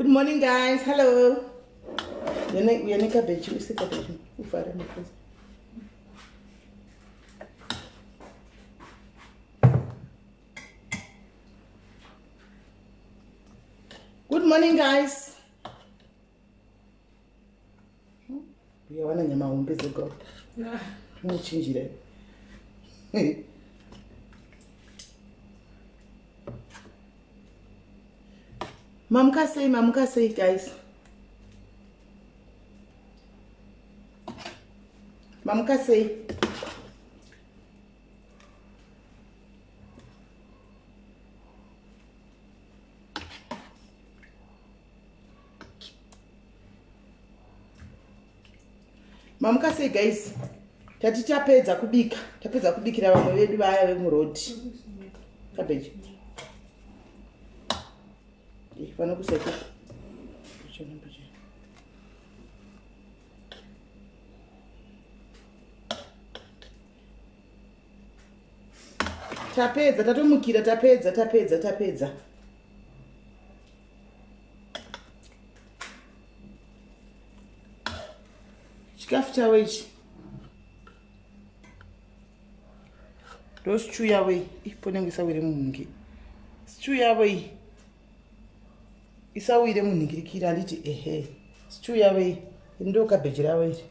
Good morning guys. Hello. Uya necabbage, uise cabbage. Ufare mufuse. Good morning guys. Uyawana nyama hombe dzego. Unochinjira. Mamuka sei, mamuka sei guys. Mamuka sei. Mamuka sei guys? Tati tapedza kubika, tapedza kubikira vamwe vedu vaya vemuroad. Cabbage. Eh, vanokuseka. Tapedza, tatomukira, tapedza, tapedza, tapedza. Chikafu chavo ichi. Ndo stew yavo iyi. Iponenge isawire munhungi. Stew yavo iyi. Isawire munhingirikira handiti ehe. Stew yavo iyi. Ndo cabbage ravo iri.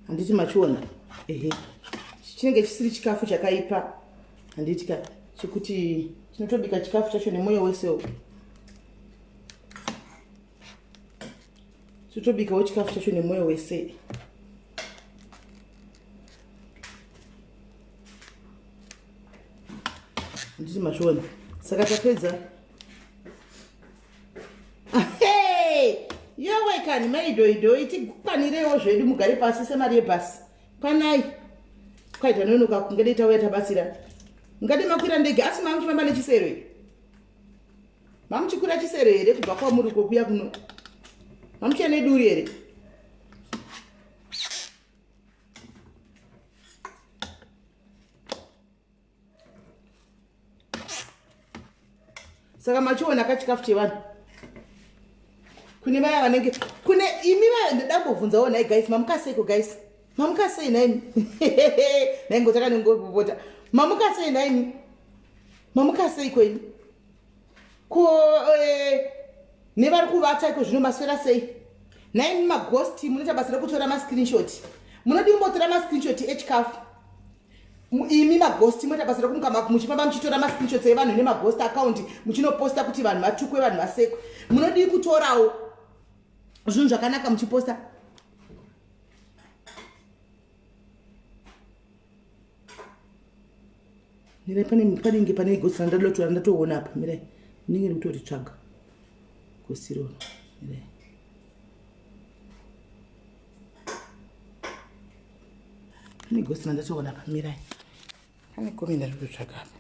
Handiti machiona? Ehe. Chinenge chisiri chikafu chakaipa. Handiti ka chekuti chinotobika chikafu chacho nemwoyo wese. Chotobikawo chikafu chacho nemwoyo wese. Handiti machiona? Saka tapedza. Yowe kani mai doidoi tikwanireiwo zvedu mugare pasi semari yebhasi. Kwanai. Kwaita nonoka kunge dai tauya tabatsira. Mungade makwira ndege asi mamuchifamba nechisero here? Mamuchikwira chisero here kubva kwamuri uko kuya kuno? Mamuchiya neduri here? Saka machiona kachikafu chevanhu kune vaya vanenge kune imi vaya ndambobvunzawo nhai guys, mamuka seiko guys? Mamuka sei nhaimi? Nhai ngotaka nengopopota. Mamuka sei nhaimi? Mamuka seiko imi? Ko nevari kuvata iko zvino maswera sei? Nhaimi maghost munoita basa rekutora mascreenshot. Munodii kumbotora mascreenshot echikafu? Imi maghost moita basa rekumuka muchifamba muchitora mascreenshots evanhu nemaghost account muchinoposta kuti vanhu vatukwe, vanhu vasekwe. Munodii kutorawo zvinhu zvakanaka muchiposta? Mirai, panenge pane ghost randadotora ndatoona apa. Mirai, ndinenge ndikutoritsvaga ghost iroro. Mirai. Pane ghost randatoona apa. Mirai. Pane comment ndatotsvaga apa.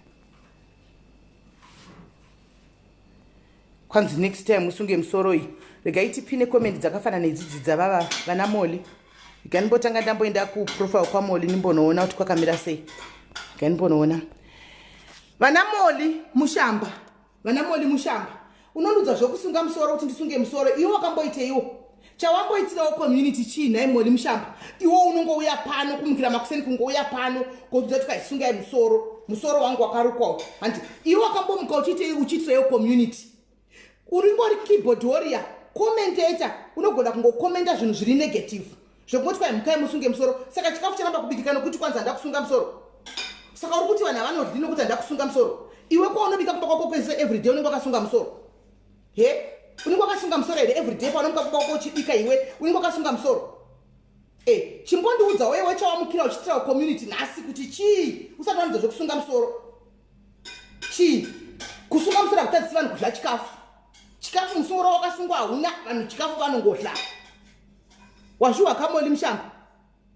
Kwanzi next time musunge musoro iyi. Regai tipine comment dzakafanana nedzidzi dzavava vana Moli. Regai ndimbotanga ndamboenda kuprofile kwaMoli ndimbonoona kuti kwakamira sei. Regai ndimbonoona. Vana Moli Mushamba. Vana Moli Mushamba. Unondiudza zvokusunga musoro kuti ndisunge musoro. Iwe wakamboiteiwo? Chawamboitirawo community chii nhai Moli Mushamba? Iwe unongouya pano kumukira makuseni kungouya pano koudza kuti kaisungai musoro. Musoro wangu wakarukwawo. Hanti iwe wakambomuka uchiitei uchiitirawo community? Uringori keyboard warrior, commentator, unogona kungokomenda zvinhu zviri negative. Zvekungoti kwai mukai musunge musoro. Saka chikafu charamba kubikika nokuti kwanzi handa kusunga musoro. Saka uri kuti vanhu havanodyi nokuti handa kusunga musoro. Iwe kwaunobika kumba kwako kwese everyday unenge wakasunga musoro. He? Unenge wakasunga musoro here everyday paunomuka kumba kwako uchibika iwe unenge wakasunga musoro? Chimbondiudza wewe chawamukira uchitirawo community nhasi kuti chii usati wandiudza zvekusunga musoro. Chii? Kusunga musoro hakutadzisi vanhu kudya chikafu. Chikafu musoro wakasungwa hauna vanhu chikafu vanongodla. Wazviwa kaMoli Mushamba.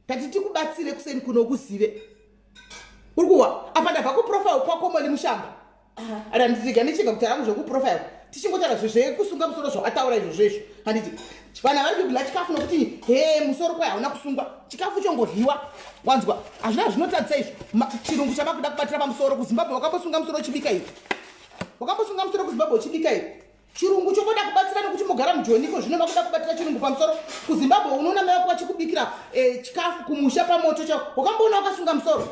Tati tikubatsire kuseni kuno kuzive. Uri kuwa apa ndabva kuprofile kwako Moli Mushamba. Ara ndiziga ndichega kuti rangu zvekuprofile. Tichingotaura zvezvekusunga musoro zvawataura izvozvo izvo, handiti vanhu havari kudya chikafu nokuti he musoro kwai hauna kusungwa, chikafu chongodyiwa. Wanzwa? Hazvina zvinotadzisa izvo. Chirungu chavakuda kubatira pamusoro. KuZimbabwe wakambosunga musoro uchibika iwe? Wakambosunga musoro kuZimbabwe uchibika iwe? Chirungu chokuda kubatsira nekuti mogara mujoniko, zvino vakuda kubatira chirungu pamusoro. KuZimbabwe unoona mai vako vachikubikira eh, chikafu kumusha pamoto chao, wakamboona wakasunga musoro?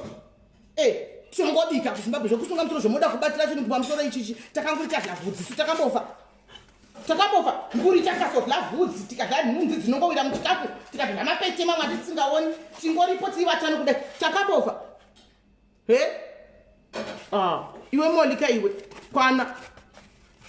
Eh, tinongobika kuZimbabwe. Zvekusunga musoro zvomoda kubatira chirungu pamusoro ichichi, takanguri tadya vhudzi su, takambofa, takambofa nguri, takasodla vhudzi, tikadya nhunzi dzinongowira muchikafu, tikadya mapete mamwe atisingaoni, tingoripo tiri vatano kudai, takambofa. He, ah, iwe Molika, iwe kwana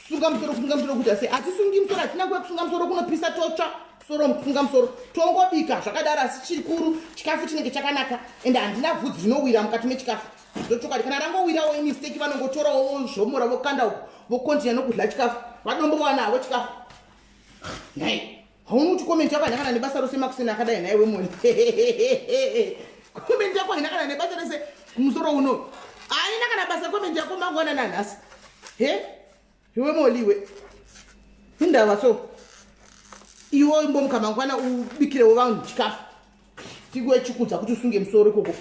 sunga musoro. Kusunga musoro kuita sei? Hatisungi musoro, hatina nguva yekusunga musoro, kunopisa, totsva soro mukusunga musoro. Tongobika zvakadaro, asi chikuru chikafu chinenge chakanaka, ende handina vhudzi rinowira mukati mechikafu, ndochokwadi. Kana rangowirawo imistake, vanongotorawo vozvomora vokanda uko, vokontinya nokudya chikafu, vadombowana havo chikafu. Nhai, hauni kuti comment yako haina kana nebasa rose makuseni akadai? Nhai wemoni, comment yako haina kana nebasa rese kumusoro uno, haina kana basa comment yako mangwana nanhasi. He, iwe Moliwe, indava so iwe imbomuka mangwana ubikirewo vanhu chikafu, tikuwe chikudza kuti usunge musoro ikoko.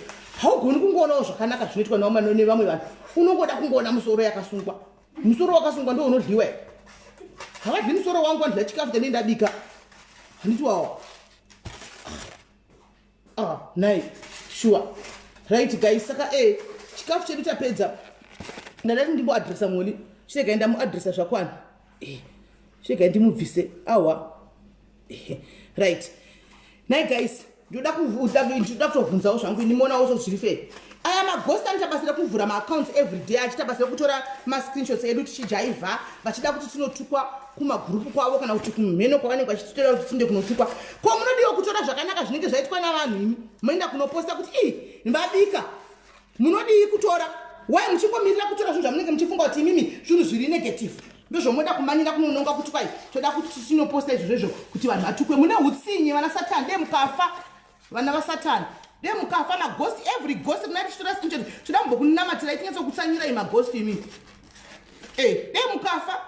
Haugoni kungoonawo zvakanaka zvinoitwa nevamwe vanhu, unongoda kungoona musoro yakasungwa. Musoro wakasungwa ndo unodyiwa here? Havadyi musoro wangu, vandya chikafu chandei ndabika, handiti wawa? Ah, nai, sure, right guys, saka chikafu chedu chapedza. Ndadati ndimboadresa Moli, chiregai ndamuadresa zvakwana. Chiregai ndimubvise awa. Right, nai guys, ndoda kutobvunzawo zvangu, ndimonawo so zviri fair aya maghost anoita basa rekuvhura maaccounts every day, achiita basa rekutora mascreenshots edu tichijaivha, vachida kuti tinotukwa kumagurupu kwavo kana kuti kumheno kwavanenge vachititora kuti tinde kunotukwa. Ko munodiwa kutora zvakanaka zvinenge zvaitwa navanhu, imi moenda kunoposta kuti ii vabika? Munodii kutora? Wai muchingomirira kutora zvinhu zvamunenge muchifunga kuti imimi zvinhu zviri negative ndozvomoda kumanyira kunononga kuti kwai toda kuti tinoposta izvozvo izvo kuti vanhu vatukwe? Mune utsinye, vana Satani, dee mukafa, vana vaSatani, dee mukafa. Maghost, every ghost kuna tichitora screenshot, toda kumbokunamatirai tinyatsokutsanyira maghost imi. Dee mukafa.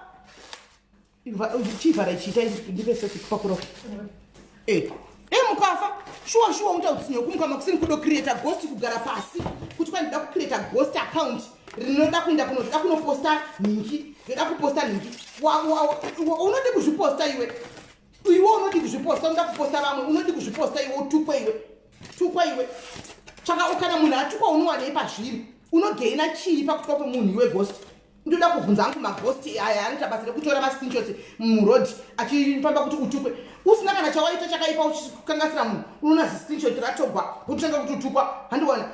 Chivhara ichiita, ndipe sekupakura. Dee mukafa, shuwa shuwa. Unoita utsinye kumuka makuseni kudo create ghost, kugara pasi kuti kwai ndoda kucreata ghost account rinoda kuenda kunoda kunoposta nhingi, ndoda kuposta nhingi. Unodi kuzviposta iwe? Iwe unodi kuzviposta? Unoda kuposta vamwe, unodi kuzviposta iwe? Utukwe iwe, tukwa iwe. Tsvaka, kana munhu atukwa unowanei pazviri? Unogaina chii pakutukwa kwemunhu iwe ghost? Ndoda kubvunza hangu, maghost aya anoita basa rekutora mascreenshots muroad achifamba kuti utukwe, usina kana chawaita chakaipa, uchikanganisira munhu, unoona ziscreenshot ratogwa wototanga kuti utukwa. Handiwana,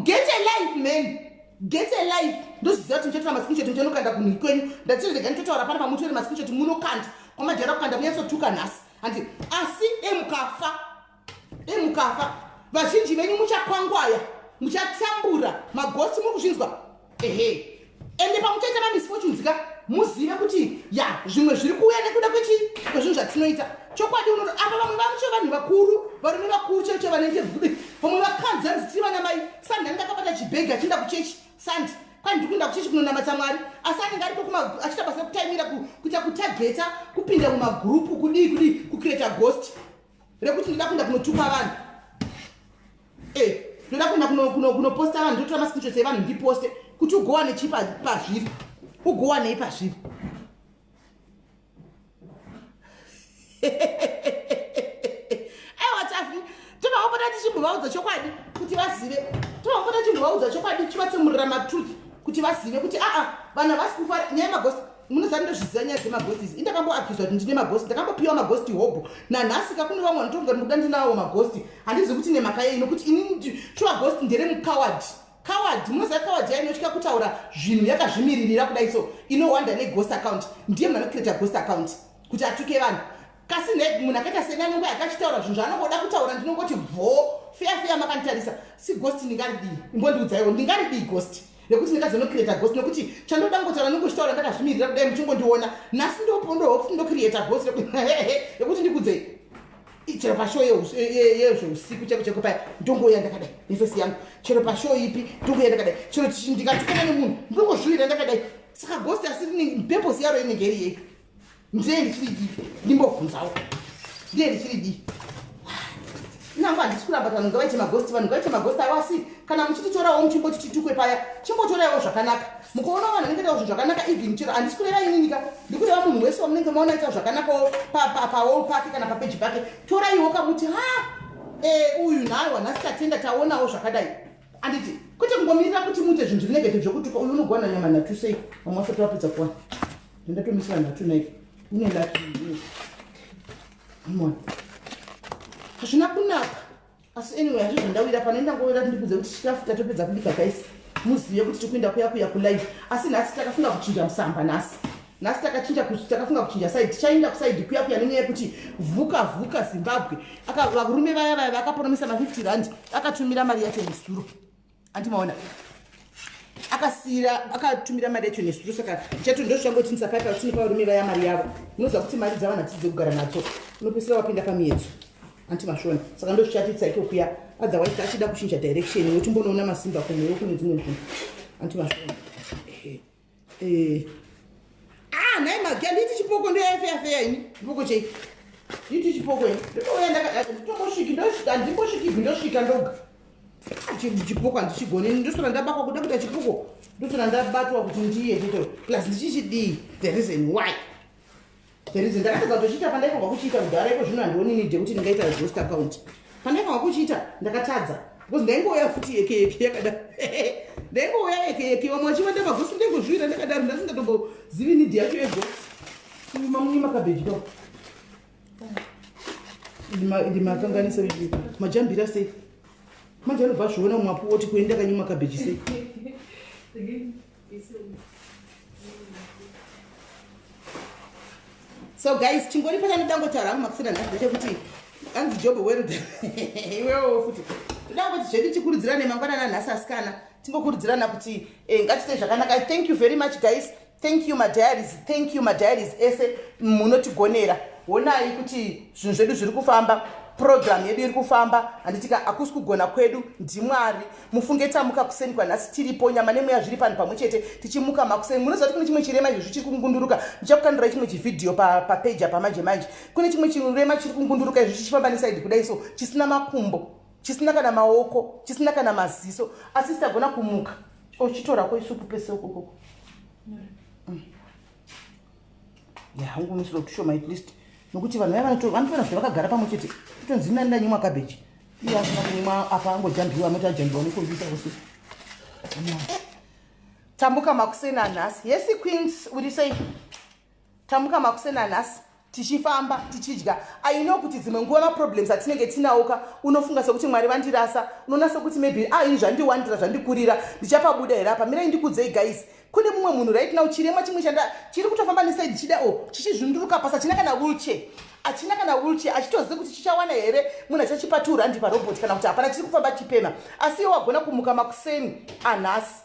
get a life, man, get a life. Ndoziziva kuti muchatora mascreenshot, muchanokanda kunhu kwenyu. Ndatirega nditotaura pana pamutore mascreenshot, munokanda kwamajara kukanda, munyatsotuka nhasi, handi? Asi emukafa, emukafa, vazhinji venyu muchakwangwaya, muchatambura. Maghost, muri kuzvinzwa? Ehe, ende pamuchaita mamisfortunes ka, muzive kuti ya zvimwe zviri kuuya nekuda kwechi kwezvinhu zvatinoita. Chokwadi unoto apa vamwe vacho vanhu vakuru, varume vakuru chaivo chaivo, vanoite budi, vamwe vakadzi hanzi tiri vana mai. Sandi anenge akabata chibhegi achienda kuchechi. Sandi kwai ndiri kuenda kuchechi kunonamata Mwari, asi anenge aripo achiita basa rekutaimira, kuita kutageta, kupinda mumagurupu, kudii kudii, kucreata ghost rekuti ndoda kuenda kunotuka vanhu. Ndoda kuenda kunoposta vanhu, ndotora mascreenshots evanhu ndiposte kuti ugowane chii pazviri? Ugowanei pazviri? Aiwa Tafi, tovaopota tichimbovaudza chokwadi kuti vazive, tovaopota tichimbovaudza chokwadi, tichivatsemurira matruth kuti vazive kuti aa, vanhu havasi kufara. Nyaya yemaghost munoziva, ndozviziva nyaya dzemaghost idzi. Indakamboakizwa kuti ndine maghost, ndakambopiwa maghost hobho. Nanhasi ka kune vamwe vanotofunga kuti ndikuda ndinawo maghost. Handizivi kuti nemhaka yei, nokuti inini shuwa ghost nderemucoward. Coward, munoziva coward ya inotya kutaura zvinhu yakazvimiririra kudai, so inowanda neghost account. Ndiye munhu anocreata ghost account kuti atuke vanhu. Kasi munhu akaita senanongo akachitaura zvinhu zvaanongoda kutaura, ndinongoti bvo feya feya makanditarisa. Si ghost ndingaridii? Imbondiudzaiwo, ndingaridii ghost nekuti ndingazonocreata ghost? Nekuti chandoda ngotaura nongochitaura ndakazvimirira kudai, muchingondiona. Nhasi ndopondo ndocreata ghost rekuti ndikudzei chero pashow yezveusiku cheko cheko paya, ndongouya ndakadai neface yangu. Chero pashow ipi ndongouya ndakadai. Chero ndikatukana nemunhu ndongozviwira ndakadai. Saka ghost asi purpose yaro inenge iri yei? Ndiye ndichiri dii ndimbobvunzawo ndiye ndichiri dii nangu handisi kuramba kuti vanhu ngavaite magosti vanhu ngavaite magosti ayo asi kana muchititorawo muchimboti titukwe paya chimbotoraiwo zvakanaka mukaona vanhu vanenge tawo zvinhu zvakanaka even chero handisi kureva ininika ndikureva munhu wese wamunenge maona aita zvakanakawo pawall pake kana papeji pake toraiwo kamuti ha e, uyu nhaiwa nhasi tatenda taonawo zvakadai anditi kwete kungomirira kuti muite zvinhu zviri negative zvekutuka uyu unogwana nyama nhatu sei vamwe vasati vapedza kuwana ndatomisira nhatu naiko une laki mona hazvina kunaka asi anyway hazvi zvandawira pano indangowira kuti ndikudze kuti chikafu tatopedza kubika guys muzive kuti tikuenda kuya kuya kulive asi nhasi takafunga kuchinja musamba nhasi nhasi takachinja takafunga kuchinja side tichaenda kusaidi kuya kuya nenyaya yekuti vhuka vhuka zimbabwe varume vaya vaya vakapromisa ma50 rand akatumira mari yacho nesuro andimaona akasiyira akatumira mari yacho nesuro saka chato ndozvichangotinisa paipa tinopa varume vaya mari yavo unoziva kuti mari dzavanhu hatidzi kugara nadzo unopesera wapinda pamiedzo anti mashona saka ndozvichatitsa iko kuya otherwise achida kuchinja direction yotimbonoona masimba kumwewo kune dzimwe nzvimbo anti mashona Eh. Ah, nhai magi handiti chipoko ndoyafeya feya ini chipoko chei nditi chipoko ini ndotouya ndakatombosviki handimbosvikigwi ndosvika ndoga ah, chipoko handichigoni ndosora ndabakwa kuda kuita chipoko ndosora ndabatwa kuti ndiye chete plus ndichichidii the reason why the reason ndakatadza kutochiita pandaifanirwa kuchiita kudhara iko zvino handioni need yekuti ndingaita ghost account pandaifanirwa kuchiita ndakatadza because ndaingouya futi yeke yeke yakada ndaingouya yeke yeke vamwe vachivanda magosi ndaingozviwira ndakadaro ndasingatombozivi need yacho yeghost mamunyima kabheji ka ndimakanganisa majambira sei manje anobva zviona mwapuwa kuti kuenda kanyima kabheji sei so guys chingori pachanoda ngotaura hangu makusina nhasi ndechekuti anzi job well done iwewo futi toda kuti zvedu tikurudzirane mangwanana nhasi asikana tingokurudzirana kuti eh, ngatite zvakanaka thank you very much guys thank you madiaries thank you madiaries ese munotigonera honai kuti zvinhu zvedu zviri kufamba program yedu iri kufamba handitika hakusi kugona kwedu ndimwari mufunge tamuka kuseni kwanhasi tiripo nyama nemweya zviri panhu pamwe chete tichimuka makuseni munoziva kuti kune chimwe chirema izvo zvichiri kungunduruka ndichakukandirai chimwe chivhidhiyo papeji apa manje manje kune chimwe chirema chiri kungunduruka izvo chichifamba nesaidi kudai so chisina makumbo chisina kana maoko chisina kana maziso asi sitagona kumuka ochitorako isupu pese ukokoko mm. ya hangu unosira kutushoma at least nokuti vanhu vaya vanotoona kuti vakagara pamwe chete kutonzi nani ndanyimwa cabbage iye asina kunyimwa apa angojambiwa anoti ajambiwa nekombiyuta ose tamuka makuseni anhasi yesi queens uri sei tamuka makuseni anhasi tichifamba tichidya i know kuti dzimwe nguva maproblems atinenge tinawo ka unofunga sekuti mwari vandirasa unoona sekuti maybe ah ini zvandiwandira zvandikurira ndichapabuda here apa mirai ndikudzei guys kune mumwe munhu right now chirema chimwe chanda chiri kutofamba nesaidi chida o oh, chichizvunduruka pasi achina kana wheelchair achina kana wheelchair achitoziva kuti chichawana here munhu achachipa two rand parobot kana kuti hapana chiri kufamba chipema asi iwe wagona kumuka makuseni anhasi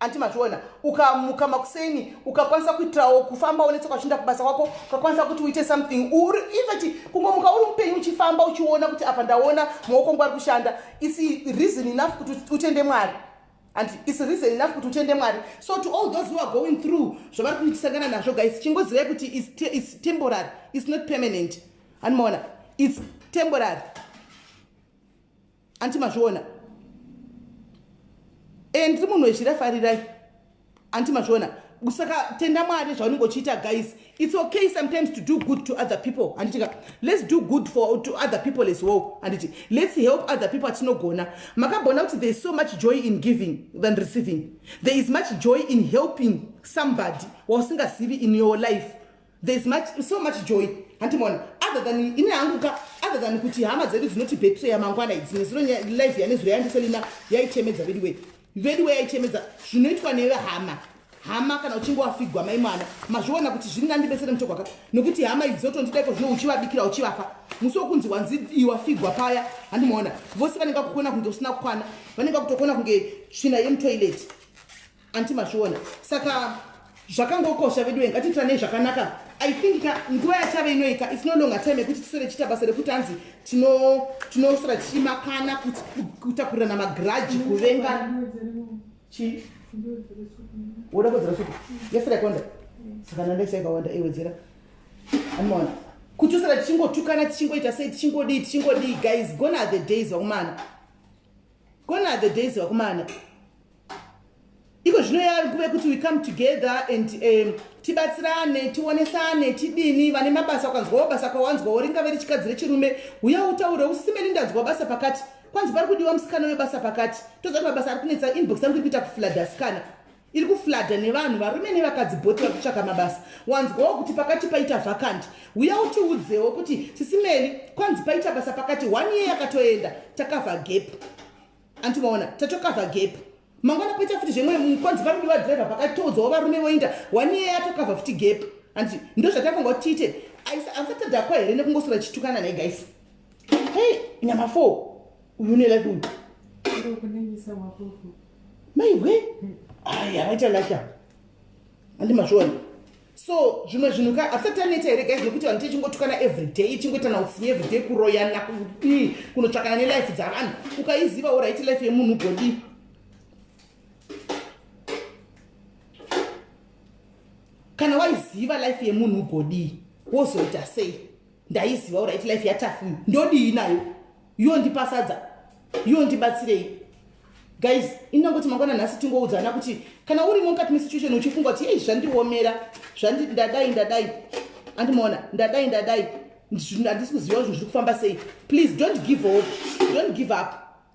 anti mazviona ukamuka makuseni ukakwanisa kuitirawo kufamba une tsoka uchienda kubasa kwako ukakwanisa kuti uite something uri infact kungomuka uri mupenyu uchifamba uchiona kuti apa ndaona maoko angu ari kushanda its reason enough kuti utende mwari and its reason enough kuti utende mwari so to all those who are going through zvavari kutisangana nazvo guys chingozivai kuti its temporary its not permanent handimaona its temporary anti mazviona e ndiri munhu wezhira farirai anti mazviona saka tenda mwari zvaunenge uchiita guys its okay sometimes to do good to other people handiti ka let's do good for to other people as well handiti let's help other people atinogona makambona kuti there is so much joy in giving than receiving there is much joy in helping somebody wausingazivi in your life there is much, so much joy handimaona other than ini hangu ka other than kuti hama dzedu dzinoti betreya mangwana idzi nezuro life yanezuro yandiselina yaichemedza veduwe veduwe yaichemedza zvinoitwa nevehama hama kana uchinge wafigwa mai mwana mazviona kuti zviri ngandibetsere mutogwaka nokuti hama idzi dzotondidaiko zvino uchivabikira uchivapa musi wokunzi wanzi iwafigwa paya handimaona vose vanenge vakukuona kunge usina kukwana vanenge vakutokuona kunge tsvina yemutoilet anti mazviona saka zvakangokosha veduwe ngatiitanei zvakanaka i think ka nguva yatave inoika its no longer time yekuti tisore tichiita basa rekuti hanzi tinosora tichimakana kutakurirana magraji kuvenga chii woda kuwedzera suku yasira yakawanda saka nandaisa yakawanda iwedzera. Andimaona kuti usara tichingotukana, tichingoita sei, tichingodii, tichingodii. Guys, gone are the days, vakomana, gone are the days, vakomana. Iko zvino yanguva yekuti we come together and tibatsirane, tionesane, tidini. Vane mabasa, ukanzwawo basa kwawanzwawo, ringave rechikadzi, rechirume, uya utaure usisimeni, ndanzwa basa pakati, kwanzi pari kudiwa musikana webasa pakati. Toziva kuti mabasa ari kunetsa. Inbox yangu iri kuita kuflooda, sikana, iri kuflooda nevanhu, varume nevakadzi both, vari kutsvaka mabasa. Wanzwawo kuti pakati paita vacant, uya utiudzewo kuti, "Sisimeli, kwanzi paita basa pakati." One year yakatoenda, tacover gap. Andimaona tatocover gap. Mangwana paita futi zvemwe, kwanzi pari kudiwa driver pakati, toudzawo varume voenda. One year yatocover futi gap. Andi ndo zvatafunga kuti tiite. Hamusati tadhakwa here nekungosora chitukana nhai guys? Hei, nyama 4 uyu une lucky uyu. Maiwe, ai, havaita lucky. Handi mazviona? So zvimwe zvinhu ka, hatisati taneta here guys nekuti vanhu tichingotukana everyday, chingoitana utsinye everyday, kuroyana, kudii, kunotsvakana nelife dzavanhu? Ukaiziva alright life yemunhu, ugodii? Kana waiziva life yemunhu, ugodii? Wozoita sei? Ndaiziva alright life yaTafuyu, ndodii nayo? Yondipasadza, yondibatsirei? Guys, inongoti mangwana nhasi tingoudzana kuti kana urimo mukati mesituation uchifunga kuti, "Ei, zvandiomera, zvandi ndadai, ndadai," andimaona, "Ndadai, ndadai, handisi kuziva zvinhu zviri kufamba sei," please don't give hope, don't give up,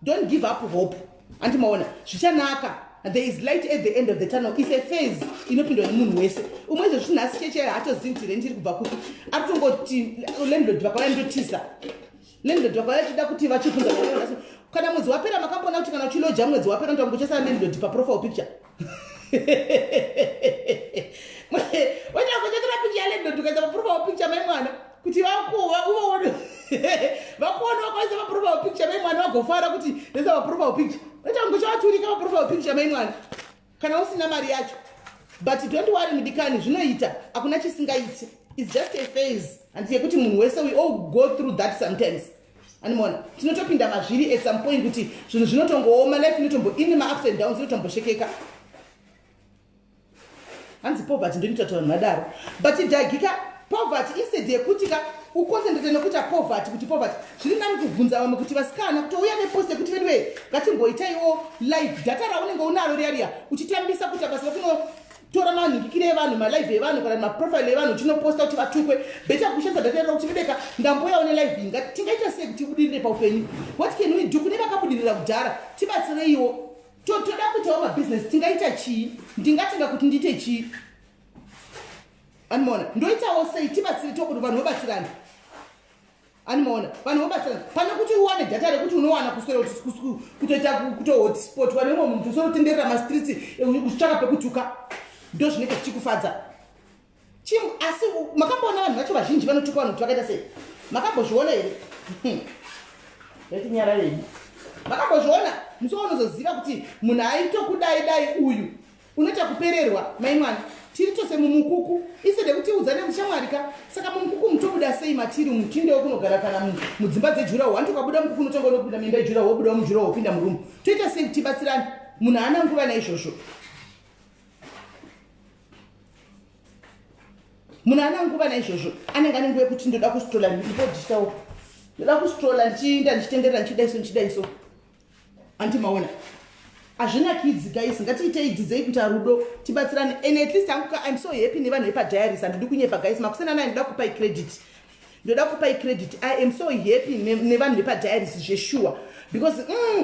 don't give up hope. Andimaona, zvichanaka. There is light at the end of the tunnel. Is a phase inopindwa nemunhu wese. Umwe izvozvi nhasi cheche haatozivi kuti rent iri kubva kupi. Ari kutongoti landlord vakauya, ndotiza. Landlord vakauya chida kuti vachibvunza kana mwedzi wapera. Makamboona kuti kana uchiloja, mwedzi wapera ndotangochesa landlord paprofile picture? Wetangochetora picture yalandlord ukaisa paprofile picture, mai mwana, kuti vakuona, vakaisa paprofile picture, mai mwana, vagofara kuti ndesa paprofile picture. Wetangochavaturika paprofile picture, mai mwana, kana usina mari yacho. But don't worry, mudikani, zvinoita, hakuna chisingaiti. It's just a phase, handiti, yekuti munhu wese, we all go through that sometimes. Animona tinotopinda mazviri at some point kuti zvinhu zvinotongooma, life inotombo ine maups and downs, inotomboshekeka. Hanzi poverty ndoinoita kuti vanhu vadaro, but dhagika poverty, instead yekuti ka uconcentrate nekuita poverty, kuti poverty, zviri nani kubvunza vamwe kuti vasikana, kutouya nepost yekuti, "Veduwe, ngatimboitaiwo live." Data raunenge unaro riya riya, uchitambisa kuita basa rekunotora manhingikiro evanhu, malive evanhu kana maprofile evanhu, uchinoposta kuti vatukwe. Better kushandisa data rero kuti, "Vedeka, ndamboyawo nelive iyi, tingaita sei kuti tibudirire paupenyu? What can we do? Kune vakabudirira kudhara, tibatsireiwo. Toda kuitawo mabhizinesi, tingaita chii? Ndingatenga kuti ndiite chii?" Animaona, ndoitawo sei? Tibatsire tokuti vanhu vobatsirana. Animaona, vanhu vobatsirana pane kuti uwane data rekuti unowana kuswera kutoita kutohotspotwa nemumwe munhu, usoro kutenderera mastreets uchitsvaka pekutuka. Ndo zvinenge zvichikufadza. Asi makamboona vanhu vacho vazhinji vanotuka vanhu kuti vakaita sei? Makambozviona here? Retinyararei. Makambozviona? Musi waunozoziva kuti munhu aitokudai dai uyu, unoita kupererwa, mai mwana. Tiri tose mumukuku, instead yekuti udzane mushamwari ka. Saka mumukuku mutobuda sei matiri? Muchindewo kunogara kana mudzimba dzejurawo. Hanti ukabuda mukuku unotonga unopinda muimba yejurawo, wobudawo mujurawo, wopinda murumu. Toita sei kuti tibatsirane? Munhu haana nguva naizvozvo. Munhu haana nguva naizvozvo. Anenge ane nguva yekuti ndoda kustrola, ndipodhitawo, ndoda kustrola, ndichiinda, ndichitenderera, ndichidaiso, ndichidaiso. Andimaona, hazvinakidzi guys. Ngatiitei, dzidzei kuita rudo, tibatsirane. And at least hangu, I'm so happy nevanhu vepadiaries. Handidi kunyepa guys, makusana naye, ndoda kupai credit, ndoda kupai credit. I am so happy nevanhu vepadiaries zvesure, because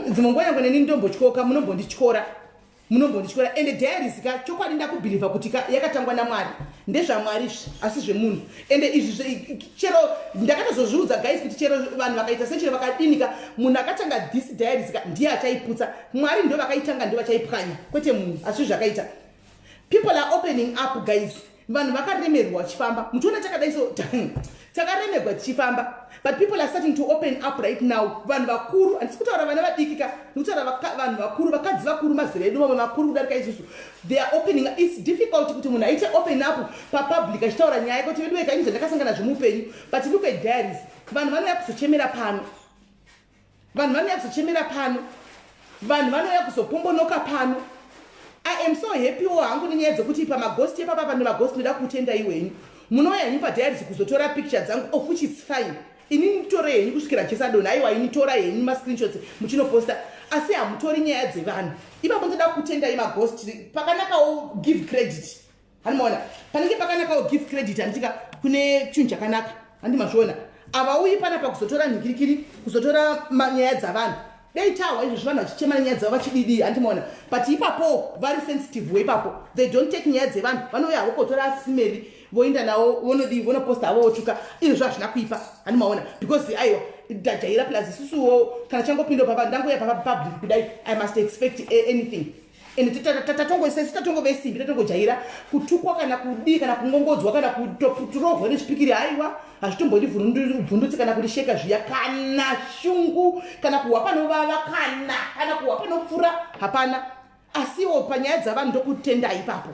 dzimwe nguva yangu neni ndombotyoka, munombondityora, munombondityora. Ende diaries ka, chokwadi ndakubhilivha kuti ka yakatangwa naMwari, ndezvaMwari izvi, asi zvemunhu. Ende izvi chero ndakatozozviudza guys kuti chero vanhu vakaita sechero vakadinika, munhu akatanga this diaries ka ndiye achaiputsa. Mwari ndo vakaitanga, ndo vachaipwanya, kwete munhu. Asi zvakaita, people are opening up guys. Vanhu vakaremerwa vachifamba, muchiona takadai so, takaremerwa tichifamba, but people are starting to open up right now. Vanhu vakuru, handisi kutaura vana vadiki ka, ndikutaura vanhu vakuru, vakadzi vakuru, mazera edu, vamwe vakuru kudarika isusu. They are opening. It's difficult kuti munhu aite open up papublic achitaura nyaya kuti, "Vedu weka, ini zvandakasangana zvemuupenyu." But look at diaries, vanhu vanouya kuzochemera pano, vanhu vanouya kuzochemera pano, vanhu vanouya kuzopombonoka pano. I am so happywo hangu nenyaya dzekuti pamagosti epapa, pane magosti, ndoda kutendai wenyu. Munouya henyu padiaries kuzotora picture dzangu, of which is fine. Ini nditore henyu kusvikira Jesu adonha. Aiwa, ini tora henyu mascreenshots muchinoposta, asi hamutori nyaya dzevanhu ipapo. Ndoda kutendai maghost. Pakanakawo, give credit. Handimaona panenge pakanakawo, give credit. Handitika kune chinhu chakanaka, handi mazviona? Havauyi panapa kuzotora nhikirikiri, kuzotora nyaya dzavanhu. Dai tahwa izvozvi vanhu vachichema nenyaya dzavo vachididi, handimaona? But ipapo vari sensitive weipapo, they don't take nyaya dzevanhu. Vanouya havo kotora asimeri, voenda navo, vonodii, vonoposta havo, votuka. Izvozvo hazvina kuipa, handimaona? Because aiwa, ndajaira. Plus isusuwo kana changopinda papa, ndangoya papa public kudai, I must expect anything. And tatongosesu tatongove simbi, tatongojaira kutukwa kana kudii, kana kungongodzwa, kana kutoputurohwa nezvipikiri. Haiwa, hazvitombondivhundutsi kana kundisheka zviya, kana shungu, kana kuhwa panovava, kana kuhwa panopfura, hapana. Asiwo panyaya dzavanhu, ndokutendai ipapo.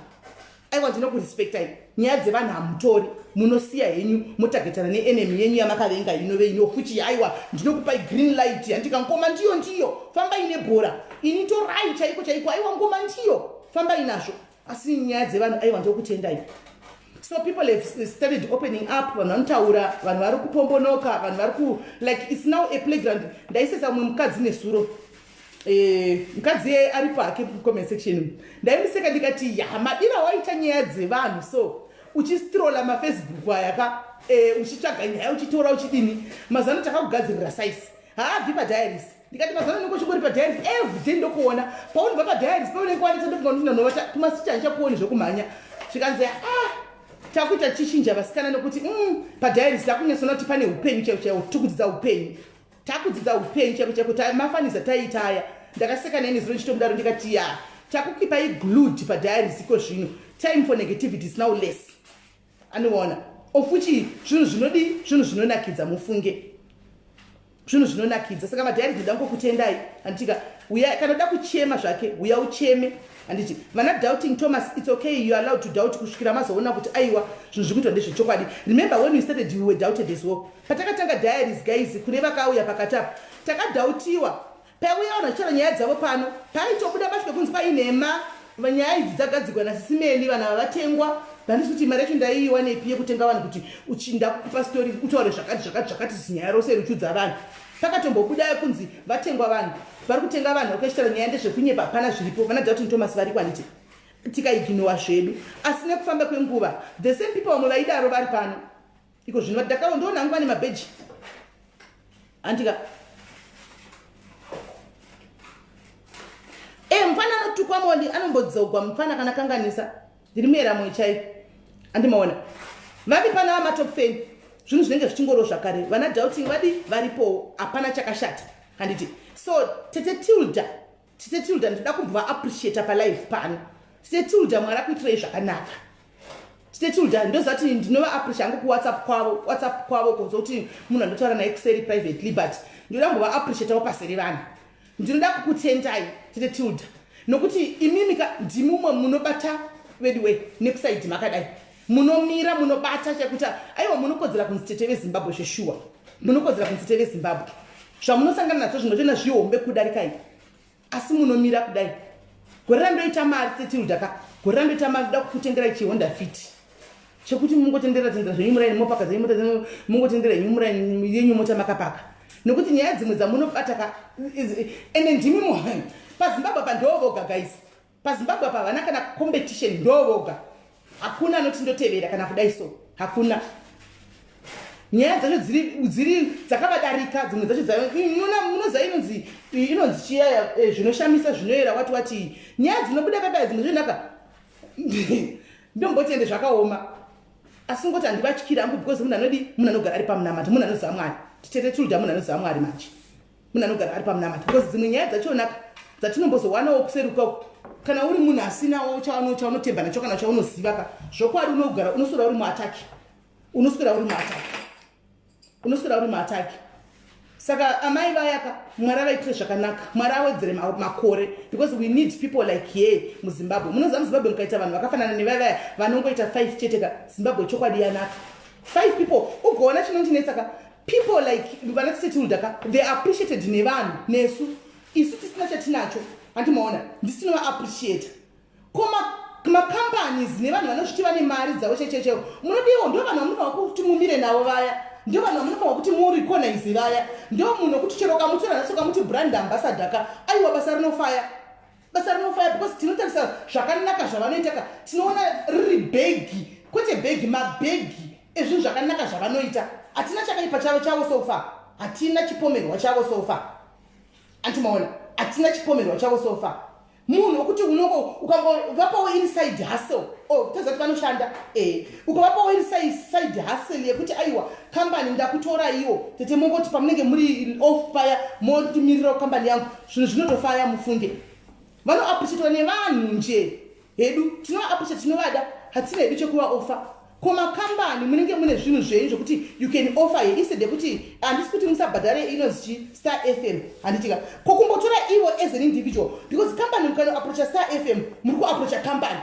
Aiwa, ndinokurespectai. Nyaya dzevanhu hamutori, munosiya henyu, motagetana neenemy yenyu yamakavenga inove inofuchi. Aiwa, ndinokupai green light. Handika ngoma ndiyo ndiyo, fambai nebhora. Ini torai chaiko chaiko. Aiwa, ngoma ndiyo, fambai nazvo. Asi nyaya dzevanhu, aiwa, ndokutendai. So people have started opening up. Vanhu vanotaura, vanhu vari kupombonoka, vanhu vari ku, like, it's now a playground. Ndaisesa mumwe mukadzi nesuro. Mukadzi aripo hake mucomment section. Ndaimuseka ndikati, "Ya, madira waita nyaya dzevanhu so uchistrola maFacebook aya ka, uchitsvaga nyaya, uchitora, uchidini. Mazano takakugadzirira size haabvi padiaries." Ndikati, "Mazano unenge uchingori padiaries everyday. Ndokuona paunobva padiaries, paunenge wanetsa, ndofunga kuti nanovata kumasicha, handichakuoni zvokumhanya." Zvikanzi, "Ah, takuita tichinja vasikana, nokuti padiaries takunyatsoona kuti pane upenyu chaiwo chaiwo. Tikudzidza upenyu, takudzidza upenyu chaiko chaiko. Mafanisa taita aya." Ndakaseka neni zino chitomudaro. Ndikati, "Ya, takukipai glued padiaries iko zvino. Time for negativity is now less." Anoona ofuchi zvinhu zvinodi, zvinhu zvinonakidza, mufunge, zvinhu zvinonakidza. Saka madiaries, ndoda ngokutendai. Handitika uya kana uda kuchema zvake, uya ucheme. Handiti vana Doubting Thomas, it's okay, you are allowed to doubt kusvikira mazoona kuti aiwa, zvinhu zviri kuitwa ndezvechokwadi. Remember when we started, you were doubted as well. Patakatanga diaries, guys, kune vakauya pakati apa, takadhautiwa. Paiuya vanhu vachitaura nyaya dzavo pano, paitobuda masvika kunzi painhema, nyaya idzi dzagadzirwa nasisimeli, vanhu ava vatengwa. Handisi kuti mari yacho ndaiiwanepi yekutenga vanhu kuti uchinda kupa story, utaure zvakati zvakati zvakati, zinyaya rose ruchiudza vanhu. Pakatombobuda kunzi vatengwa, vanhu vari kutenga vanhu, vakachitaura nyaya ndezvekunyepa, hapana zviripo. Vana Doubting Thomas vari kwaniti, tikaiginowa zvedu. Asi nekufamba kwenguva, the same people vamwe vaidaro vari pano iko zvino. Ndakaondoona hangu vane mabheji, handika? Mufana anotukwa moli, anombodzogwa mufana kana kanganisa. Ndiri muyeramo chai, andimaona vavi pana vamatop fan. Zvinhu zvinenge zvichingoro zvakare. Vana Doubting vadi varipowo, hapana chakashata, handiti? So Tete Tilda, Tete Tilda, ndinoda kumbova appreciata palive pano. Tete Tilda, Mwari akuitirei zvakanaka. Tete Tilda, ndoziva kuti ndinova appreciate hangu kuWhatsApp kwavo, WhatsApp kwavo kuzokuti munhu andotaura naye kuseri privately, but ndinoda kumbova appreciatawo paseri vanhu. Ndinoda kukutendai, Tete Tilda, nokuti imimi ka ndimi umwe munobata veduwe nekusaidhi makadai, munomira, munobata chekuti aiwa, munokodzera kunzi tete veZimbabwe zveshuwa. Munokodzera kunzi tete veZimbabwe. Zvamunosangana nazvo zvinotoona zvihombe kudarikai, asi munomira kudai. Gore randoita mari, Tete Tilda ka, gore randoita mari, ndoda kukutengerai chiHonda Fit chekuti mungotendera tendera zvenyu muraini, mopaka dzenyu mota, mungotendera henyu muraini yenyu mota makapaka, nekuti nyaya dzimwe dzamunobata ka, ende ndimi paZimbabwe pa ndovoga, guys. PaZimbabwe apa havana kana competition, ndovoga. Hakuna anoti ndotevera kana kudai, so hakuna. Nyaya dzacho dziri dzakavadarika dzimwe dzacho. Munoziva inonzi chiyaya, zvinoshamisa, zvinoyera, wati wati nyaya dzinobuda papa dzimwe zvinaka. Ndomboti ende zvakaoma, asi ngoti handivatyiri hangu, because munhu anodi, munhu anogara ari pamunamato, munhu anoziva Mwari. Tete Tilda munhu anoziva Mwari manje, munhu anogara ari pamunamato, because dzimwe nyaya dzachonaka dzatinombozowanawo kuseri ukoko, kana uri munhu asinawo chaunotemba nacho kana chaunoziva ka, zvokwadi unogara unoswera uri muattack, unoswera uri muattack, unoswera uri muattack. Saka amai vayaka, Mwari avaitire zvakanaka, Mwari awedzere makore, because we need people like here muZimbabwe. Munoziva, muZimbabwe mukaita vanhu vakafanana nevavaya vanongoita five chete ka, Zimbabwe chokwadi yanaka. Five people, ugoona chinondinetsa ka, people like vana Tete Tilda ka, they are appreciated nevanhu, nesu isu tisina chatinacho, handimaona? Ndisi tinovaappreciata. Koma macompanies nevanhu vanozviti vane mari dzavo chaichaichaivo munodiwo ndo vanhu vamunofanira kuti mumire navo vaya ndo vanhu vamunofanira kuti murikonaize vaya ndo munhu wekuti chero ukamutora nhasi ukamuti brand ambassador ka aiwa basa rinofaya basa rinofaya because tinotarisa zvakanaka zvavanoita ka tinoona riri bhegi kwete bhegi mabhegi ezvinhu zvakanaka zvavanoita hatina chakaipa chavo chavo so far hatina chipomerwa chavo so far antimaona hatina chipomerwa chavo so far munhu wekuti unongo ukangovapawo iri side hustle o oh, toziva kuti vanoshanda e ukavapawo iri side hustle yekuti aiwa kambani ndakutora iwo tete mongoti pamunenge muri off paya motimirirawo kambani yangu zvinhu zvinotofaya mufunge vanoappreciatwa nevanhu nje hedu tinovaappreciate tinovada hatina hedu chekuvaofa ko makambani munenge mune zvinhu zvenyu zvekuti you can offer here instead yekuti handisi kuti musabhadhare inonzi chi star fm handitika ko kumbotora ivo as an individual because kambani mukanoapproacha star fm muri kuapproacha kambani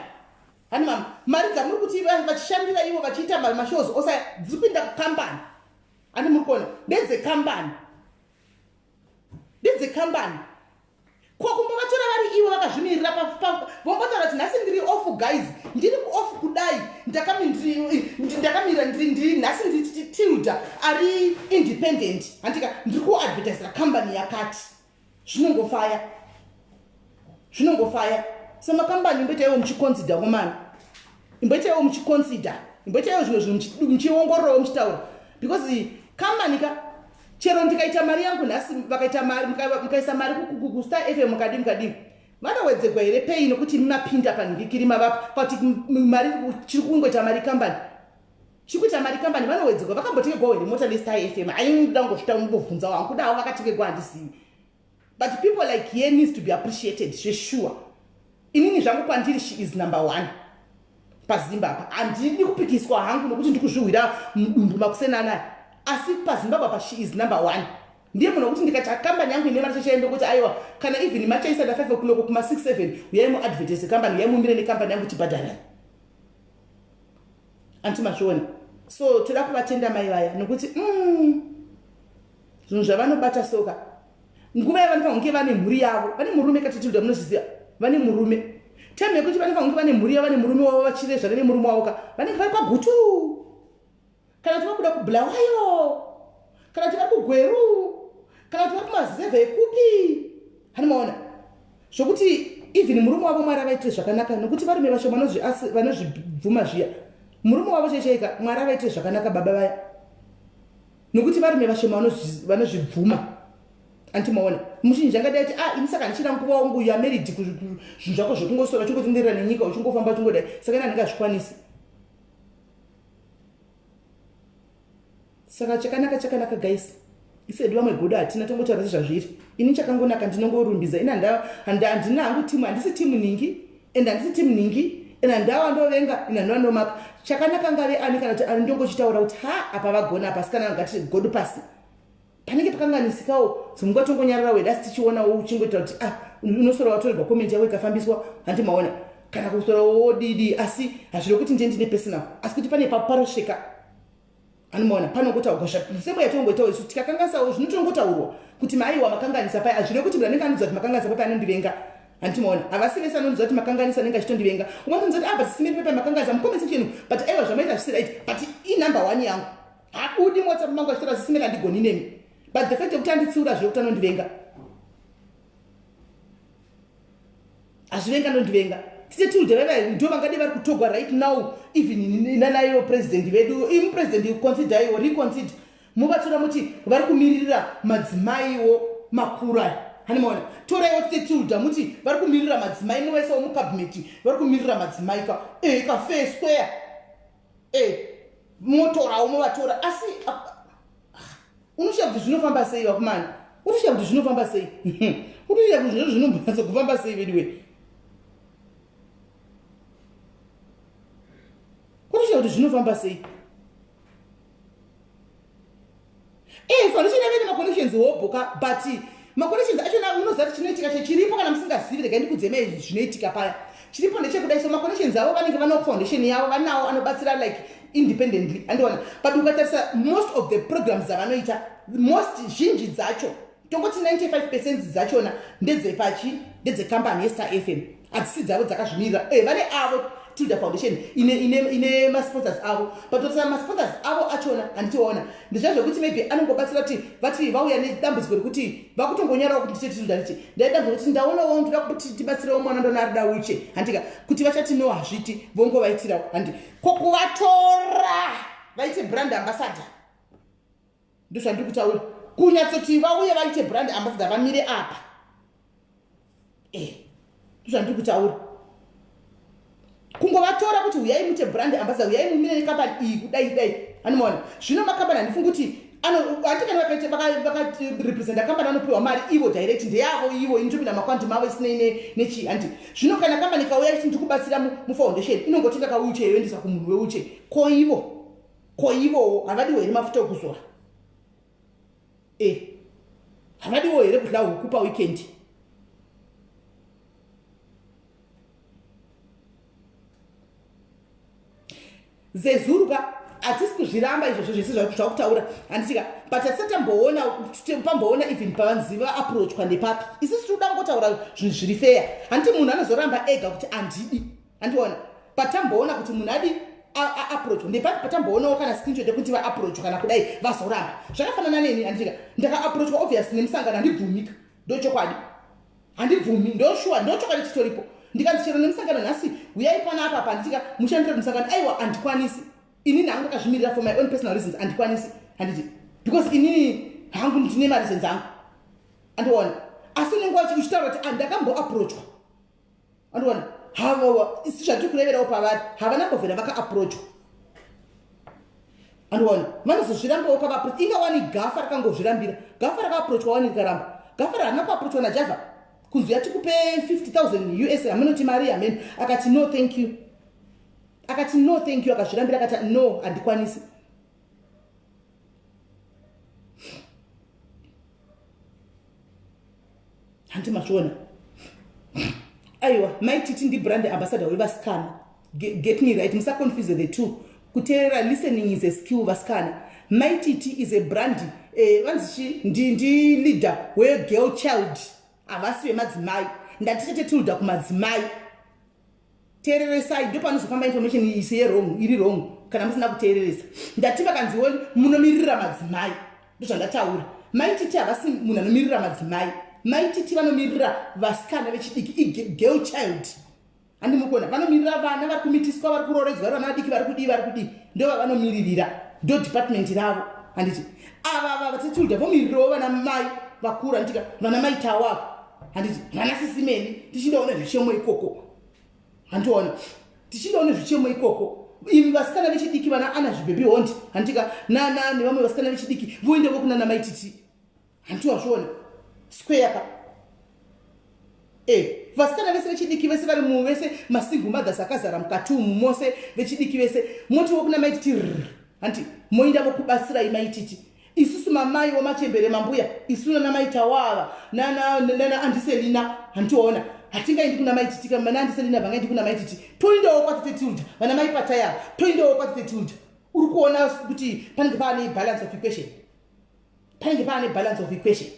hani mama mari dzamuri kuti vachishandira ivo vachiita mashows osa dziri kuinda kukambani handi muri kuona ndedzekambani ndedzekambani ko kumbovatora vari ivo vakazvimirira vombotaura kuti nhasi ndiri off guys ndiri kuoff kudai ndakamirira ndiri nhasi ndiri tilda ari independent handika ndiri kuadvertisera kambani yakati zvinongofaya zvinongofaya semakambani imboitaiwo muchiconsider komana imboitaiwo muchiconsider imboitaiwo zvimwe zvinhu muchiongororawo muchitaura because kambani ka chero ndikaita mari yangu nhasi vakaita mari mukaisa mari kustar fm mukadii mukadii vanowedzegwa here pei nokuti mapinda panhikikiri mavapa kuti mari chiri kungoita mari kambani chiri kuita mari kambani vanowedzegwa vakambotengerwawo here mota nestar fm ainoda kungozvita umbobvunza wangu kudawo vakatengerwa handizivi but people like here needs to be appreciated zveshuwa inini zvangu kwandiri she is number one pazimbabwe handidi kupikiswa hangu nokuti ndikuzvihwira mudumbu makusenana asi pazimbabwe apa she is number one ndiye munhu wekuti ndikati kambani yangu ine mari chachaendo kuti aiwa kana even machaisa na 5 o'clock kuma 6 7 uyai muadvertise kambani uyai mumire nekambani yangu tibhadharani anti mazviona so toda kuvatenda mai vaya nokuti mm, zvinhu zvavanobata soka nguva yavanofanira kunge vane mhuri yavo vane murume katitilda munozviziva vane murume time yekuti vanofanira kunge vane mhuri yavo vane murume wavo vachirezvana nemurume wavo ka vanenge vari kwagutu kana kuti vabuda kubulawayo kana kuti vari kugweru kana kuti vari kumazevha ekupi hani maona zvokuti even murume wavo mwari avaitire zvakanaka nokuti varume vashoma vanozvibvuma zviya murume wavo chaichaika mwari avaitire zvakanaka baba vaya nokuti varume vashoma vanozvibvuma anti maona muchinji angadai kuti ah ini saka handichina nguva wangu you are married zvinhu zvako zvekungosora uchingotenderera nenyika uchingofamba uchingodai saka ini handingazvikwanisi saka chakanaka chakanaka guys isedu vamwe godo hatina tongotaura sezvazviri ini chakangonaka ndinongorumbidza ini handina hangu timu handisi timu ningi and handisi timu ningi and handawa ndovenga and handiwa ndomaka chakanaka ngave ani kana kuti ani ndongochitaura kuti ha apa vagona apa sikana ngati godo pasi panenge pakanganisikawo dzimwe tongonyarara weda asi tichionawo uchingoita kuti ah unosora watorerwa comment yako ikafambiswa handi maona kana kusora wodidi asi hazviro kuti ndiye ndine personal asi kuti pane paparosvika anomaona panongotaurwa sembo yatongoitawo isu tikakanganisawo zvinotongotaurwa kuti maaiwa makanganisa paya hazviro kuti munhu anenge anonzwa kuti makanganisa paya anondivenga handimaona havasi vese anonzwa kuti makanganisa anenge achitondivenga umatonzwa kuti ah but simiri pepa makanganisa mucomment section but aiwa zvamaita zvisi right but inumber one yangu habudi muwhatsapp mangu achitora sisimela handigoni nemi but the fact yekuti anditsiura zvekuti anondivenga hazvivenga anondivenga tite tilde vaiva ndo vangadi vari kutogwa right now even nanaiyo president vedu imi president consider iwo reconsider muvatora muti vari kumiririra madzimaiwo makuru aya hani maona toraiwo tite tilda muti vari kumiririra madzimai muvaisawo mucabinet vari kumiririra madzimai ka e ka fair square e motorawo movatora asi unoshiya kuti zvinofamba sei vakomana unoshiya kuti zvinofamba sei unoshiya kuti zvino zvinombonatsa kufamba sei veduwe unoshiya kuti zvinofamba sei Eh, foundation yave nemaconnections hobho ka but maconnections achona unoziva kuti chinoitika chechiripo kana musingazivi regai ndikudzemei zvinoitika paya chiripo ndechekudai so maconnections avo vanenge vanawo foundation yavo vanawo anobatsira like independently andiona but ukatarisa most of the programs dzavanoita most zhinji dzacho tongoti 95 percent dzachona ndedzepachi ndedzecompany yestar fm. Hadzisi dzavo dzakazvimirira. Eh, vane avo Tilda Foundation ine ine ine masponsors avo. But otsa masponsors avo achona handitiona. Ndizvo zvekuti maybe anongobatsira kuti vati vauya nedambudziko rekuti vakutongonyarawo kuti ndite Tilda nditi. Ndaida kuti ndaonawo ndoda kuti tibatsirewo mwana ndona arida wheelchair. Handika kuti vachati no hazviti vongovaitirawo. Handi. Ko kuvatora vaite brand ambassador. Ndozvandiri kutaura. Kunyatsoti vauye vaite brand ambassador vamire apa. Eh. Ndozvandiri kutaura. Kungovatora kuti huyai muite brand ambassador, huyai mumire nekambani iyi kudai dai. Anomaona. Zvino makambani handifungi kuti hanti kana vakarepresenta kambani vanopiwa mari ivo direct ndeyavo ivo inotopinda makwandi mavo isinei nechii hanti zvino kana kambani kauya ichiti ndikubatsira mufoundation inongotenga kawheelchair yoendesa kumunhu wewheelchair ko ivo ko ivowo havadiwo here mafuta okuzora e havadiwo here kudla huku paweekend zezuru ka hatisi kuzviramba izvozvo zvese zvakutaura handitika but hatisati tamboona pamboona even pavanzi vaapproachwa ndepapi isisi tiri kuda kungotaura zvinhu zviri feya handiti munhu anozoramba ega kuti handidi handiona but tamboona kuti munhu adi aapproachwa ndepapi patamboonawo kana screenshot yekuti vaapproachwa kana kudai vazoramba zvakafanana neni handitika ndakaapproachwa obviously nemusangano handibvumika ndochokwadi handibvumi ndoshuwa ndochokwadi chitoripo ndikanzi chero nemusangano nhasi huyai pana apa apa handitika mushandire kumusangano aiwa handikwanisi inini hangu ndakazvimirira for my own personal reasons handikwanisi handiti because inini hangu ndine mareasons angu andiona asi unenge uchitaura kuti ah, ndakamboapproachwa andiona havawa isi zvatiri kureverawo pavari havana mbovhera vakaapproachwa andiona vanozozvirambawo kavaapproach inga wani gafa rakangozvirambira gafa rakaapproachwa wani rikaramba gafa raharina kuapproachwa najava kunzi yatikupe 50000 us hamunoti mari hameno akati no thank you akati no thank you akazvirambira akati no handikwanisi hanti mazviona aiwa mai titi ndibrand ambassador wevasikana get me right musaconfuse the two kuteerera listening is a skill vasikana mai titi is a brand eh, vanzi chi ndi, ndi leader wegirl child havasi vemadzimai ndati chete tilda kumadzimai teereresai ndopanozofamba information isi yerong iri wrong kana musina kuteereresa ndati vakanziwo munomiririra madzimai ndozvandataura maititi havasi munhu anomirira madzimai maititi vanomirira vasikana vechidiki igirl child handimukona vanomirira vana vari kumitiswa vari kuroredzwa vari vana vadiki vari kudii vari kudii ndovavanomiririra ndo department ravo handiti ava ava vatetilda vomirirawo vana mai vakura handitika vana mai tawo ava handiti vana sisimeni tichindoona zvichemo ikoko handiona tichindoona zvichemo ikoko imi vasikana vechidiki vana ana zvibhebhi hondi handitika nana nevamwe vasikana vechidiki voenda vokunana maititi hanti wazviona square ka e vasikana vese vechidiki vese vari mu vese masingle mothers akazara mukati umu mose vechidiki vese moti wokuna maititi rr hanti moinda vokubatsirai maititi isusu mamai wamachembere mambuya isu nana maitawo ava nana nana andiselina hantiona hatingaendi kuna maititi kana andiselina vangaendi kuna maititi toindawo kwatete tilda vana mai pataya toindawo kwatete tilda uri kuona kuti panenge paane balance of equation panenge paane balance of equation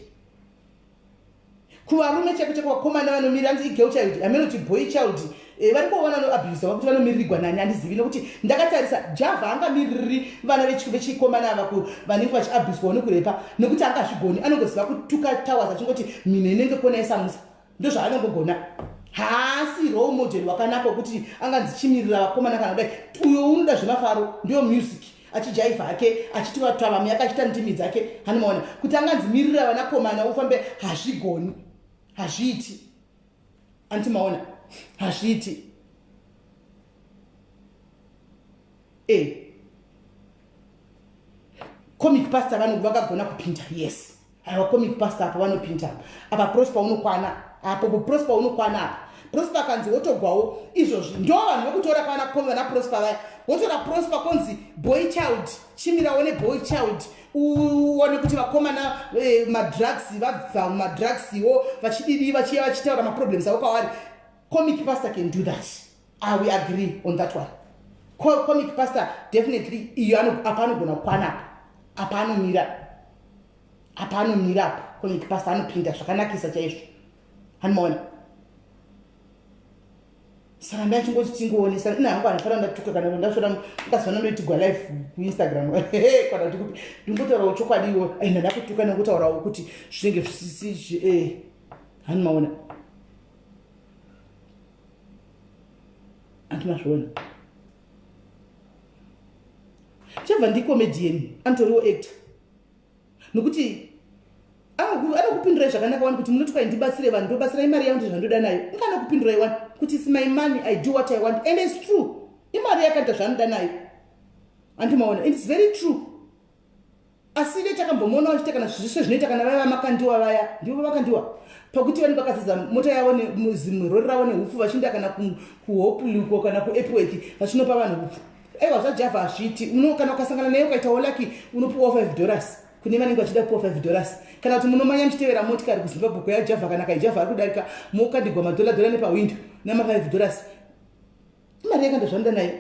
kuvarume cheko cheko vakomana vanomira anzi igirl child hameno kuti boy child eh, variko vana vanoabusa vakuti vanomiririgwa nani handizivi nokuti ndakatarisa java angamiririri vana vechikomana ava vanenge vachiabuswawo nekurepa nekuti angazvigoni anongoziva kutuka towers achingoti mhino inenge kona yesamusa ndozvaanongogona haasi role model wakanaka wekuti anganzi chimirira vakomana kana kudai uyo unoda zvemafaro ndiyo music achijaivha hake achitivatavami akachiita ndimi dzake hanomaona kuti anganzi mirira vanakomana ufambe hazvigoni hazviiti antimaona hazviiti e comic pastor vanhu vakagona kupinda yes aiwa comic pastor apo vanopinda apa prosper unokwana apo prosper unokwana apa prosper akanzi wotogwawo izvozvi ndo vanhu vekutora kana vana prosper vaya wotora prosper konzi boy child chimirawo neboy child uone kuti vakomana eh, madrugs vabva mumadrugsiwo vachididi vachiya vachitaura maproblems avo kwavari comic pastor can do that ah, we agree on that one comic pastor definitely iyo apa anogona kukwana apa apa anomira apa anomira apa comic pastor anopinda zvakanakisa chaizvo hanimaona Saka ndachingoti tingoonesana ina hangu handifana ndatuka kana ndasvora mukazivana ndoitigwa live kuinstagram kana kuti kupi ndingotaurawo chokwadi iwo ai ndada kutuka nekutotaurawo kuti zvinenge zvisisi eh, hani maona anti mazviona chabva ndicomedian anotoriwo actor nokuti anokupindurai zvakanaka wani kuti munoti kwai ndibatsire vanhu ndobatsira imari yangu zvandoda nayo inga anokupindurai wani kuti is my money i do what i want and its true imari yakaita zvaanoda nayo andimaona and its very true asi dai takambomuona vachiita kana zvese zvinoita kana vaya vamakandiwa vaya ndivo vamakandiwa pakuti vanenge vakazadza mota yavo nezimurori ravo nehupfu vachienda kana kuhopluko kana kuepworth vachinopa vanhu hupfu aiwa zvajava hazviiti uno kana ukasangana naye ukaitawo laki unopiwawo 5 dollars kune vanenge vachida kupiwa 5 dollars kana kuti munomanya muchitevera motikari kuzimbabwe kweyajava kana kaijava ari kudarika mokandigwa madhola dhola nepahwindo nama 5 dollars imari yakanda zvanoda nayo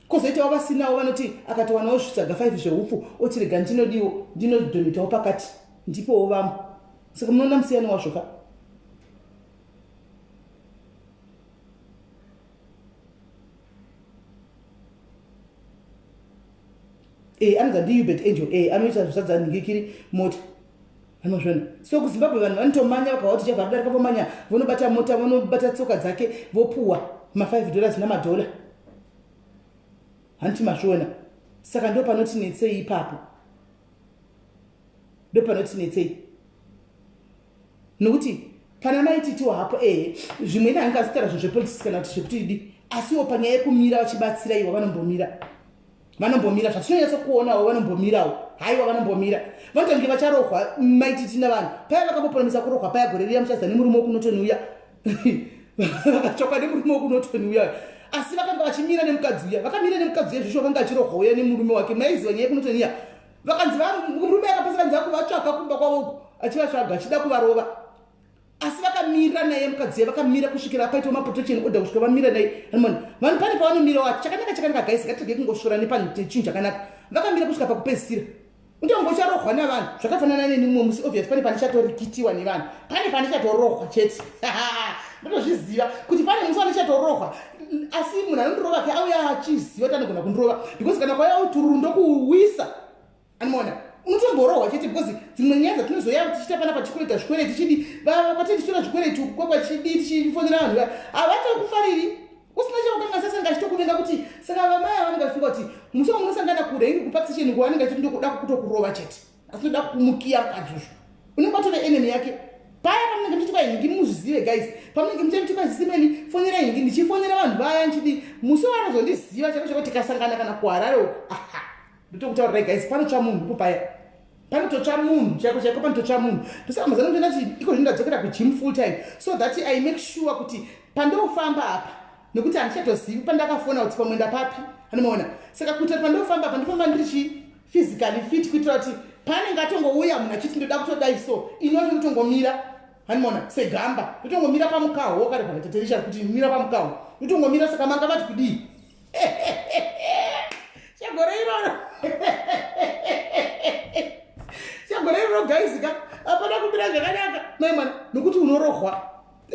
kozoitawo vasinawo vanoti akatowanawo zvisaga 5 zvehupfu oti rega ndinodiwo ndinodonetawo pakati ndipowo vamwe saka munoona musiyano wazvo ka e anonzi ndiubert angel e anoita zvisadza nhingikiri mota anozviona so kuzimbabwe vanhu vanotomanya vakawa kuti chabva kudarika vomanya vonobata mota vonobata tsoka dzake vopuwa ma5 dollars namadhola hanti mazviona saka ndo panoti netsei ipapo ndo panoti netsei nokuti kana maititiwo hapo ehe zvimwe ini hange azitaura zvinhu zvepolitics kana kuti zvekuti idi asiwo panyaya yekumira vachibatsira iwa vanombomira vanombomira zvatinonyatsa kuonawo vanombomirawo haiwa vanombomira vanotange vacharohwa maititi navanhu paya vakambopromisa kurohwa paya gore riya muchaza nemurume wekunotoni uya vakatsvakwa nemurume wekunotoni uya asi vakanga vachimira nemukadzi uya vakamira nemukadzi uya zvisho vanga achirohwa uya nemurume wake maiziva nyaya yekunotoni iya vakanzi murume akapesa kanzi vakuvatsvaka kumba kwavo uku achivatsvaga achida kuvarova asi vakamira naye mukadzi uya vakamira kusvikira apaitwa maprotection order kusvika vamira naye anmona vanhu pane pavanomira wacho chakanaka chakanaka guys ngatirege kungosvora nepanechinhu chakanaka vakamira kusvika pakupedzisira untonge ucharohwa navanhu zvakafanana neni mumwe musi obvious pane pandichatorikitiwa nevanhu pane pandichatorohwa chete ndotozviziva kuti pane musi wandichatorohwa asi munhu anondirova ke auya achiziva kuti anogona kundirova because kana kwauya utururu ndokuwisa anoona unotomborohwa chete because dzimwe nyaya dzatinozoya tichiita pana pachikwereta zvikwereti chidi kwatiri tichitora zvikwereti uku kwakwachidi tichifonera vanhu vaya havatokufariri usina chakukanganisa sanga achitokuvenga kuti saka vamai ava vanenge vachifunga kuti musi wamunosangana kure inge kupark station ko anenge achiti ndokuda kutokurova chete asi ndoda kumukiya mukadzi uzvo unenge watove enemy yake paya pamunenge muchiti kwahingi muzvizive guys pamunenge muchiti kwazisimeni fonera hingi ndichifonera vanhu vaya nchidi musi waanozondiziva chako chako tikasangana kana kuharare uko aha ndotokutaurirai guys panotsva munhu ipo paya panototsva munhu chaiko chaiko panototsva munhu ndosaka mazana mutoenda kuti iko zvino ndadzokera kugym full time so that i make sure kuti pandofamba apa nekuti handichatozivi pandakafona kuti pamwe ndapapi anomaona saka kuitira kuti pandofamba apa ndofamba ndiri chii physically fit kuitira kuti paanenge atongouya munhu achiti ndoda kutodai so ini wacho ndotongomira hanimona segamba ndotongomira pamukaho wakarehwa nateterisha kuti mira pamukaho ndotongomira saka manga vati kudii chegore iroro chegore iroro guys ka hapana kumira zvakanaka mai mwana nokuti unorohwa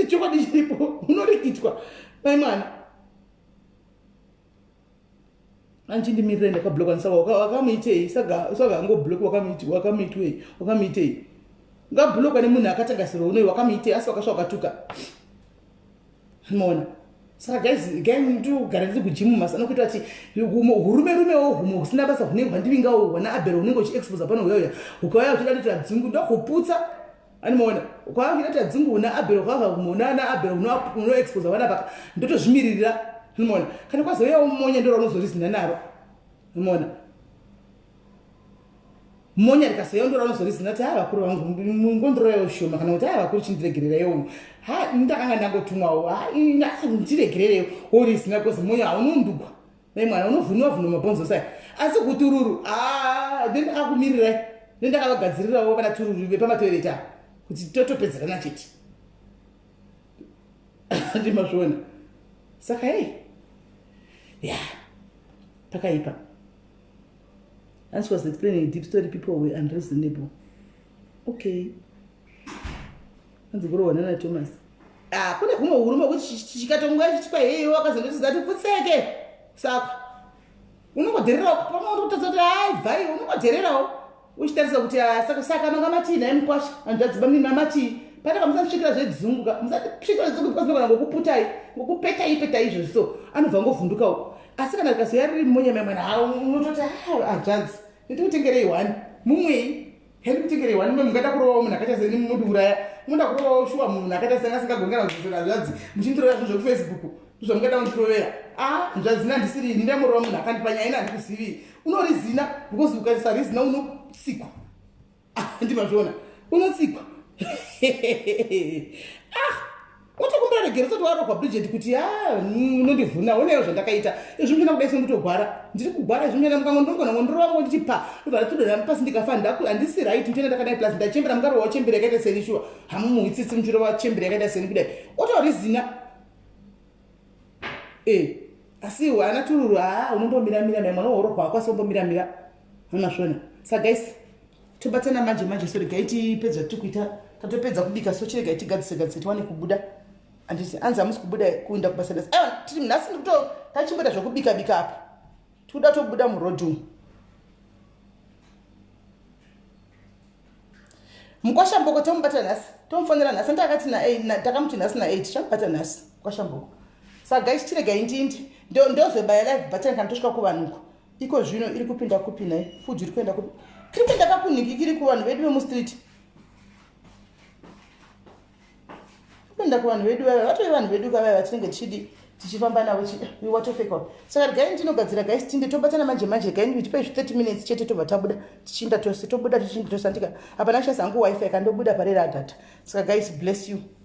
chokwadi chiripo unorikitwa mai mwana anochindimirira ndakabloka saka wakamuitei saka angobloka wakamuitwei wakamuitei ungabloka nemunhu akatanga sero unoi wakamuitei asi wakasva wakatuka maona saka guys guy ndogara ndiri kujimu masana kuita kuti hurume rumewo humwe husina basa hunenge hwandivingawo hwana abel hunenge huchiexposa pano uya uya ukauya uchida kuita dzungu ndokuputsa animaona ukauya uchida kuita dzungu una abel ukauya una ana abel unoexposa vana paka ndotozvimiririra animaona kana kwazouyawo monya ndoro unozorizina naro animaona monya rikasaiwa ndo raunozorizina kuti ha vakuru vangu ngondoroyawo shoma kana kuti ha vakuru chindiregerereiwo ha ndakanga ndangotumwawo ha ndiregerereiwo worizina because monya haunondugwa mai mwana unovhuniwa vhunwa mabhonzo sai asi kutururu a ndendakakumirirai ndendakavagadzirirawo vana tururu vepamatoireti ava kuti totopedzerana chete ndimazviona saka hei ya pakaipa And she was explaining a deep story, people were unreasonable. Okay. Hanzi kurohwa nana Thomas. Ah, kune humwe hurume hwekuti chikatonguva chichikwa heyo wakazondotidza kuti putseke. Saka unongodhererawo pamwe unototadza kuti hai bvai unongodhererawo uchitarisa kuti ah, saka saka manga matii nhai mukwasha hanzvadzi bamnini mamatii pane pamusasvikira zvedzungu ka musasvikira zvedzungu because ndogona ngokuputai ngokupetai petai izvozvi so anobva ngovhundukawo asi kana rikazoya riri munyama mwana ha unototi ah, hanzvadzi ndikutengerei one mumwei Handikutengerei wani mumwe mungada kurovawo munhu akaita seni munondiuraya munoda kurovawo shuwa munhu akaita seni asingagoni kana kuzvisora hanzvadzi muchindirovera zvinhu zvekufacebook ndozvamungada kundirovera a ah, hanzvadzi ina handisiri ini ndamurova munhu akandipa nyaya ina handikuzivi unorizina because ukasarizina unotsikwa ah, ndimazviona unotsikwa ah Wotokumbira regero usati warohwa Bridget kuti ha unondivhuna onewo zvandakaita izvi muchina kudai senditogwara ndiri kugwara izvi muchina mukango ndongona ngondorova ngo ndichi pa ndobva ndatodonha pasi ndikafa ndaku handisi right muchina ndakadai plus ndachembera mukarohwa chembere yakaita seni shuwa hamumuhwi tsitsi muchirova chembere yakaita seni kudai otorizina e asi ana tururu haa unombomiramira mai mwana worohwa akwasi ombomiramira anazvona sa guys tobatana manje manje so regai tipedza tiri kuita tatopedza kubika so chiregai tigadzise gadzise tiwane kubuda anditi anzi hamusi kubuda kuenda kubasa nhasi aiwa tiri nhasi ndikuto tachimboita zvekubika bika apa tikuda tobuda muroad umu mukwasha mboko tomubata nhasi tomufonera nhasi andi akati takamuti nhasi na8 chamubata nhasi mukwasha mboko sa guys chiregai ndindi ndozobaya live button kana tosvika kuvanhu uko iko zvino iri kupinda kupi nhai food iri kuenda kupi kiri kuenda kakunhiki kiri kuvanhu vedu vemustreet kuenda kuvanhu vedu vaya vatove vanhu vedu kavaya vatinenge tichidi tichifamba navo uyu watopfeka saka regai ndinogadzira guys tinde tobatana manje manje regai nditipe zvi 30 minutes chete tobva tabuda tichiinda tose tobuda tichiinda tose andika hapana chasa hangu wifi kandobuda parera data saka guys bless you.